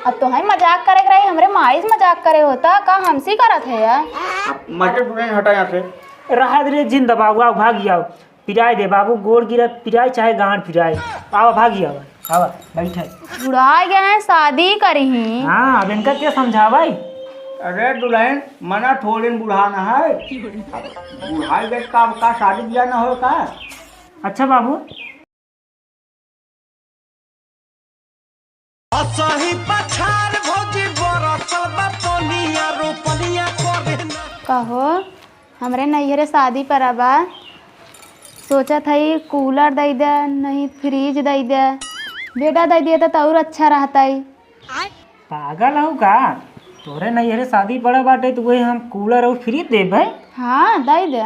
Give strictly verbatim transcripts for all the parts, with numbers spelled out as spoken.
अब तोहई मजाक करे के रही, हमरे माई से मजाक करे होता, का हमसे करत है यार? अब मजे दुल्हन हटा यहाँ से। रहा दे रे, जिन दबाऊ, आओ, भाग जाओ। पिराई दे बाबू, गोड़ गिरा पिराई, चाहे गांड पिराई। आवा, भागी आवा, आवा, बैठे। बुढ़ा गए हैं, शादी करी ही। हाँ, अब इनका क्या समझावाई? अरे दुल्हन, मना थोड़े न बुढ़ाना है। अब बुढ़ाई गए का, का शादी ब्याह ना हो का? अच्छा बाबू। असही पछार भौजी बरसल बा पनिया, रोपनिया करे ना। कहो, हमरे नैहरे शादी पड़ा बा, सोचत हई कूलर दई दे, नहीं फ्रिज दई दे, बेटा दई दिए त और अच्छा रहतई। पागल हऊ का? तोरे नैहरे शादी पड़ा बाटे त वही हम कूलर और फ्रिज देबे? हाँ, दई दे।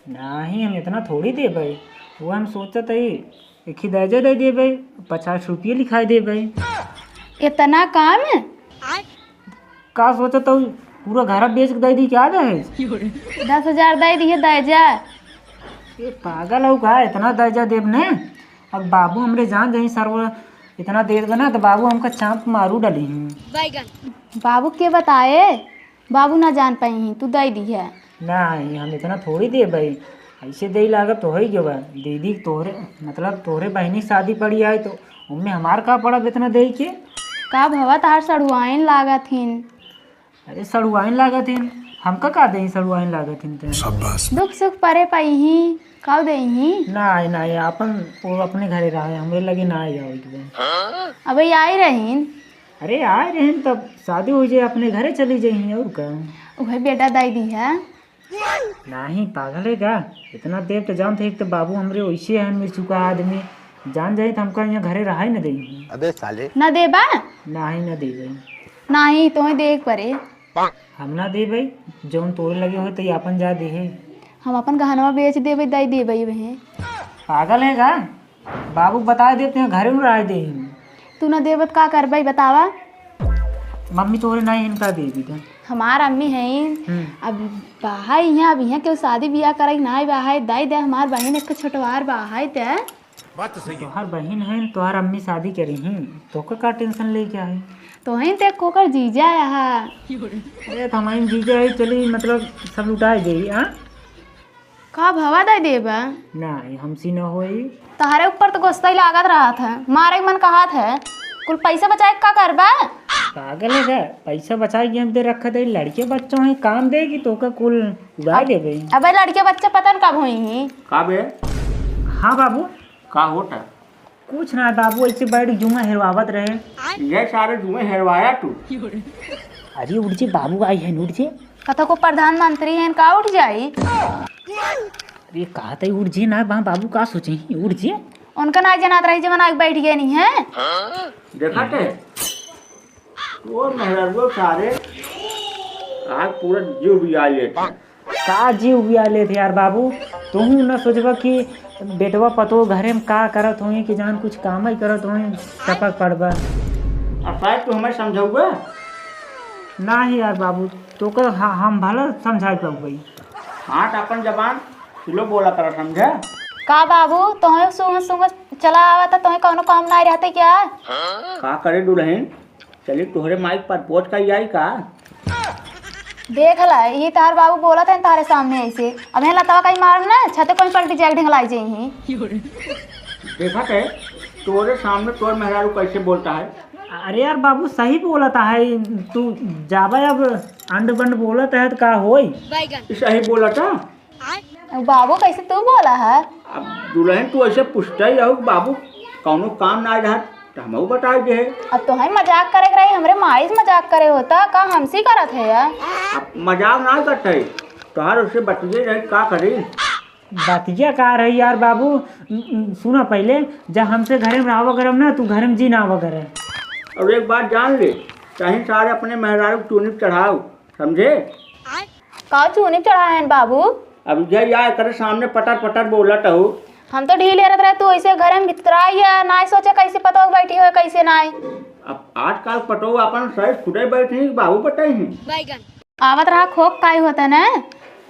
नहीं, हम इतना थोड़ी देबे, वो हम सोचत हई एक ही दर्जा दे देबे, पचास रुपये लिखाई देबे। इतना काम? का सोचत हऊ, पूरा घर बेच के दे दी क्या दहेज? दस हजार दे दिए दर्जा। ये पागल हऊ का, इतना दर्जा देब ने? अब बाबू हमरे जान जाई सरवा, इतना दे देबे ना तो बाबू हमका चांप मारू डाली हैं। बाबू के बताए? बाबू ना जान पाई, तू दे दी है। नहीं, हम इतना थोड़ी देबे, ऐसे दे लागत तो होई गयो बा। दीदी तोहरे, मतलब तोहरे बहिनी शादी पड़ी आए तो उनमें हमार का पड़ा इतना दे के? का भवा तहार सड़ुआइन लागत हिन? अरे सड़ुआइन लागत हिन, हमका का देही सड़ुआइन लागत हिन ते? शाबाश। दुख सुख परे पाई ही, काऊ देही? नहीं, नहीं, आपन, वो अपने घरे रहे, हमरे लगे ना आई जाओ एक दिन। अबे आई रहीन। अरे आए रहे तब शादी हो जाए, अपने घरे चली जाइए और का। उहे बेटा दाई दी है। नहीं पागल है का? इतना देर तो जानते, एक तो बाबू हमरे वैसे हैं मिर्चुका आदमी, जान जाए तो हमका यहाँ घरे रहा ही न देंगे। अबे साले। ना देबा? नहीं, ना देबे। नहीं, तोहे देख परे। हम ना देबे, जौन तोरे लगे होए तो ये अपन जा दे है। हम अपन गहनवा बेच देबे, दाई देबे वहे। पागल है का? बाबू बताए देते हैं, घरे में रह दे। तू ना देबत का करबे बतावा? मम्मी तोरे नहीं इनका दे दी था। हमार अम्मी है। हम्म। अब बाहा यहाँ, अब यहाँ केहू शादी बियाह करे ना बाहा, दाई दे हमार बहन एक छोटवार बाहा ते। बात तो सही है। तोहार बहन है, तोहार अम्मी शादी करी ही, तोका का टेंशन लेके आई? तोहे ते कोकर जीजा आहा। अरे तो हमारे जीजा है, चली मतलब सब लुटाए दे, हाँ? का भवा दे देबा? नहीं, हमसे न होई। तोहरे ऊपर तो गुस्सा ही लागत रहत है, मारे के मन कहत है। कुल पैसा बचाए के का करबा? पागल है का? पैसा बचाए के हम दे रखा दे, लड़के बच्चों हैं, काम देगी तो का कुल उड़ा अब, लेबे। अबे लड़के बच्चे पता न कब होई ही। का बे? हाँ बाबू। का होता? कुछ ना बाबू, ऐसे बैठ जुआ हेरवावत रहे। ये सारे जुए हेरवाया तू। अरे उठ जे, बाबू आई है, उठ जे। कथा को प्रधानमंत्री हैं, का उठ जाई? अरे कहा तई उठ जे ना, बा-, बाबू का सोचे हैं, उठ जे। उनका ना जनात रही, जब ना बैठ गए नहीं है। देखा थे? तोर मेहररुआ सारे आज पूरा जीव बिगाड़ लेत हैं। का जीव बिगाड़ लेत हैं यार बाबू? तुहू न सोचबा कि बेटवा पतोह घरे में का करत होई, कि जान कुछ काम ही करत होई, टपक पड़बा। अब शायद तू हमें समझौबा? नाही यार बाबू, तोका ह-, हम भला समझाई पाउबे। हाँ, तो अपन जबान स्लो बोला करा, समझा? का बाबू, तोहे सूंघ सूंघ चला आवत है, तोहे कौनो काम नाही रहते क्या? का करे दुलहिन, चली तोहरे माई के परपोज कइ आई का? देख ला, ई तार बाबू बोलत हैं तारे सामने ऐसे। अब यहाँ लतवा कहीं मारम ना, छते कोई पलटी जाए ढिंगलाई जाई ही। देखत है, तोरे सामने तोर मेहरारू कैसे बोलता है। अरे यार बाबू, सही बोलत है, तू जाबे अब अंड बंड बोलत है तो का होई? सही बोलत है। बाबू, कैसे तू बोला है? अब दुलहिन, तू ऐसे पूछते ही रहो कि बाबू कौनो काम ना रहत, तो हमहू बताई दे। अब तोहे मजाक करे के रही, हमरे माई से मजाक करे होता, का हमसे करत है यार? अब मजाक ना करत है, तोहार उससे बतिये रही, का करी? बतिया का रही यार बाबू, न-, न-, सुना पहले, जब हमसे घरे में रहा करब ना, तू घरे में जी ना आवा करे। अब एक बात जान ले, कहीं सारे अपने मेहरारू को चूनी पे चढ़ाओ, समझे? का चूनी चढ़ाए हैं बाबू? अब इधर या करे सामने पटर पटर बोलत हो। हम तो ढील हेरत रहे, तू ऐसे घर में भितराई है, ना सोचे कैसे पतोह बैठी हो, कैसे ना। अब आजकल पतोह अपन साइज खुदे बैठी, बाबू बताई हैं। आवत रहा खोख काई होता ना।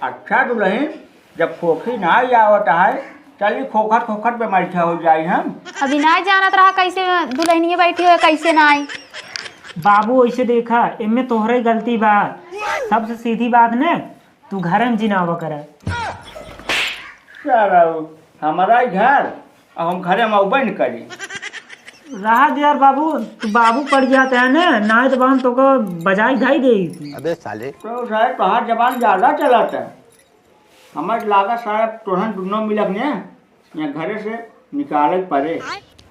अच्छा दुलहिन, जब खोखी ना आवत है, चली खोखट खोखट पे बैठा हो जाई हम। अभी ना जानत रहा कैसे दुलहिनिया बैठी हो, कैसे ना। बाबू, ऐसे देखा, इनमें तोहरे गलती बा। सबसे सीधी बात ने, तू घरे में जिनावा करा। सारा हमारा ही घर, अब हम घरे में अउबे न करी। रहा दे यार बाबू, तू बाबू पड़ जाते हैं ना, ना तो हम तोका बजाई धाई दे। अबे साले। तो साहब, तोहार जबान ज्यादा चलत है। हमार लागत साहब, तोहन दुनो मिलक ने यहाँ घरे से निकाले के पड़े।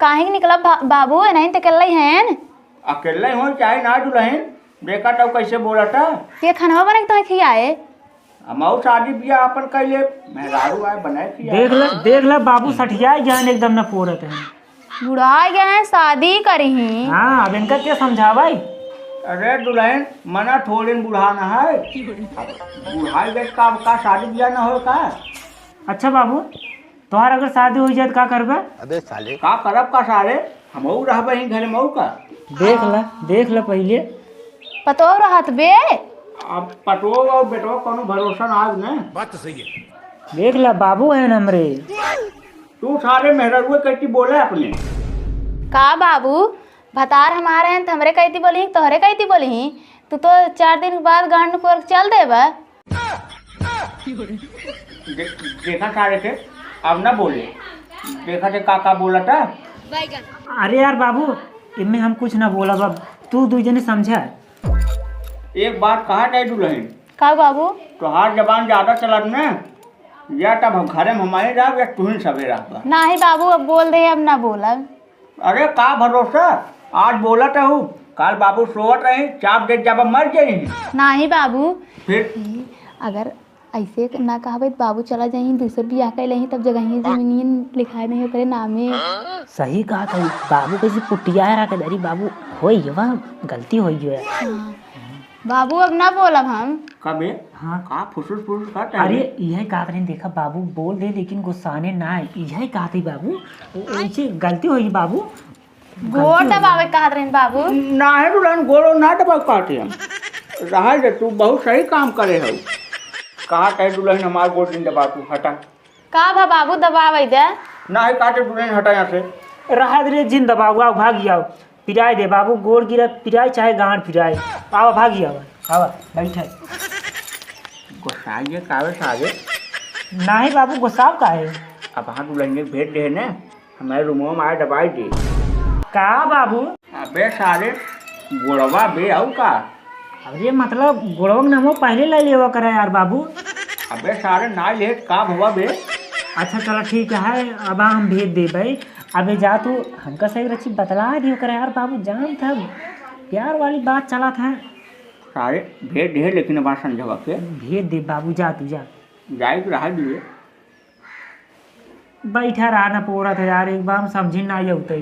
काहे के निकलब बा-, बाबू, नहीं तो अकेले हैं। अकेले हो चाहे ना दुलहिन, देखा तो कैसे बोलता। ये खनवा बने के तो खियाए। हमहू शादी बियाह आपन कइले, मेहरारू आए बनाए खिया। देख ले, देख ले, बाबू सठिया गए हैं, एकदम न फोरत है। बुढ़ा गए हैं, शादी करी ही। हाँ, अब इनका क्या समझावाई? अरे दुलहिन, मना थोड़े न बुढ़ाना है। अब बुढ़ाई गए का, का शादी बियाह न हो का? अच्छा बाबू, तोहार अगर शादी हो जाए तो का करबे? अबे साले। का करब का सारे? हमहू रहबे ही घरे मऊ का। देख ले, देख ले पहिले। पतोह रहत बे। अब पतोह और बेटवा कोनो भरोसा ना आज ने। बात तो सही है। देख ले, बाबू है न हमरे। तू सारे मेहररुए कैती बोले अपने। का बाबू, भतार हमारे हैं तो हमरे कैती बोली, तोहरे कैती बोली? तू तो चार दिन बाद गांड कोर चल देबा। दे-, देखा सारे से, अब ना बोले। देखा से का का बोला था। अरे यार बाबू, इनमें हम कुछ ना बोला बाबू, तू दू जने समझा। एक बात कहा जाए दुलहिन। का बाबू? तोहार जबान ज्यादा चलत ने, या तब हम घरे में हमारे रहब या तुहिन सबे रहबा। नाही बाबू, अब बोल दे, अब ना बोलब। अरे का भरोसा, आज बोलत हूँ, काल बाबू सोवत रही, चाप देत जाबा मर जाई। नाही बाबू। फिर? अगर ऐसे ना कहबे तो बाबू चला जाई, दूसर बियाह कर लेही, तब जगह जमीनियन लिखाए नहीं ओकरे नामे। सही कहा था, बाबू कैसे पुटिया रहा के, अरे बाबू होई गवा, गलती होई गवा। हाँ। बाबू अब ना बोलब हम। कबे? हाँ। का फुसुस फुसुस का अरे चाहे? यही कहत रही, देखा बाबू बोल दे लेकिन गुस्साने ना है, यही कहत ही बाबू, ऐसे गलती होई बाबू। गोड़ दबावे कहत रहिन बाबू। नाहीं दुलहिन, गोड़ो ना दबावे कहत ही हम। रहा दे, तू बहुत सही काम करे हो। कहत है दुलहिन हमार गोड़ जिन दबा, तू हटा। का भा बाबू, दबावे दे। नाहीं कहत है दुलहिन, हटा यहाँ से। रहा दे रे, जिन दबाऊ, आओ भाग जाओ। पिराई दे बाबू, गोड़ गिरा, पिराई चाहे गांड पिराई। आवा भाग जाओ, आवा बैठे। गोसाई ये कावे सारे? नाहीं बाबू, गोसाव का है? अब हाँ दुलहिन भेज दे ने। हमारे रूमवा में आए दबाई दे। का बाबू? अबे सारे, गोड़वा बे, आऊ का? अरे मतलब गोड़वा के नामो पहले ले लेवा करा यार बाबू। अबे सारे, ना ले का भवा बे? अच्छा चला ठीक है, अब हम भेज देबे। अबे जा तू, हमका सही रची बतला दियो करा यार बाबू, जान था प्यार वाली बात चला था। सारे भेज दे, लेकिन अब संझवा के भेज दे बाबू, जा तू जा। जाए के रहा दिए। बैठा रहा ना पोरत है यार, एक बार हम समझी ना अउते।